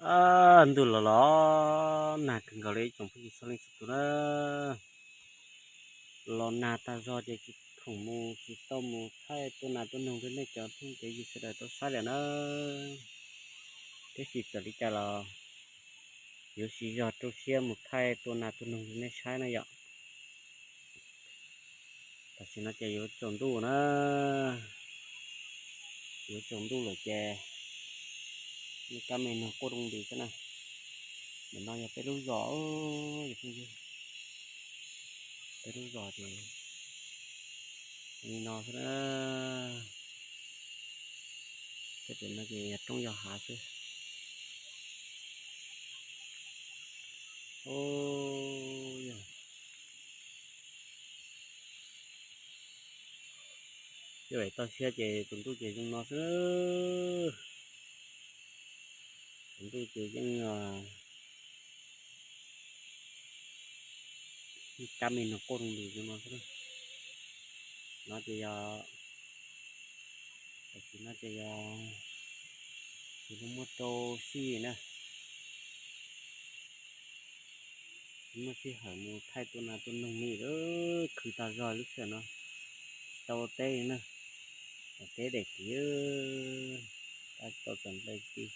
Ab, ntuj los los nag kawg nkaus li ib tsoom phooj ywg txhua leej txhua tus na. Los nag tag zog ces tsis khoom mus, tsis tau mus thaij tua nas tua noog rau nej cov phooj ywg sawv daws tau saib lawm na. Tiam sis txawm li cas los yuav siv zog rau siab mus thaij tua nas tua noog rau nej saib na yom. Tam sim no ces yuav tsaus ntuj na, yuav tsaus ntuj lawm ces nej kab me noog quaj roo nti xwb na. Ntawm no yog peb lub zos, peb lub zos ces li no xwb na. Tej pem no ces yog roob yog hav xwb. Yog toj siab ces tsaus ntuj ces zoo no xwb. Tsaus ntuj ces yeej kab me noog quaj roo nti zoo no xwb. No ces yog, tam sim no ces yog, ces lub muab rau sij na. Muab sij hawm mus thaij tua nas tua noog li lawm, khwv tag zog lub sij hawm no. Tsis tau ua teb na, ua teb daim kiv, tab tsis tau txaus nqi kiag.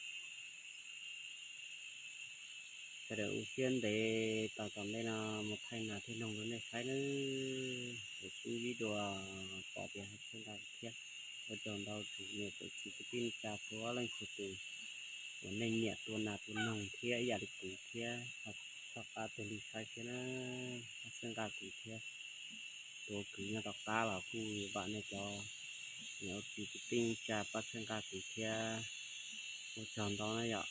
Sawv daws ua siab ntev tos tom ntej no mus thaij nas thiab noog rau nej saib nawb. Ces sib ntsib dua, pom tias haj txhawb nqa kuv thiab. Ua tsaug ntau tus niam tus txiv kwv tij neej tsa txhua leej txhua tus uas nej nyiam tua nas tua noog thiab ib yam li kuv thiab, ho soj qab tuaj lig saib thiab na. Pab txhawb nqa kuv thiab. Tus kwv nyob tom qab los kuj vam nej cov niam ua txiv kwv tij neej tsa pab txhawb nqa kuv thiab. Ua tsaug ntau na yom.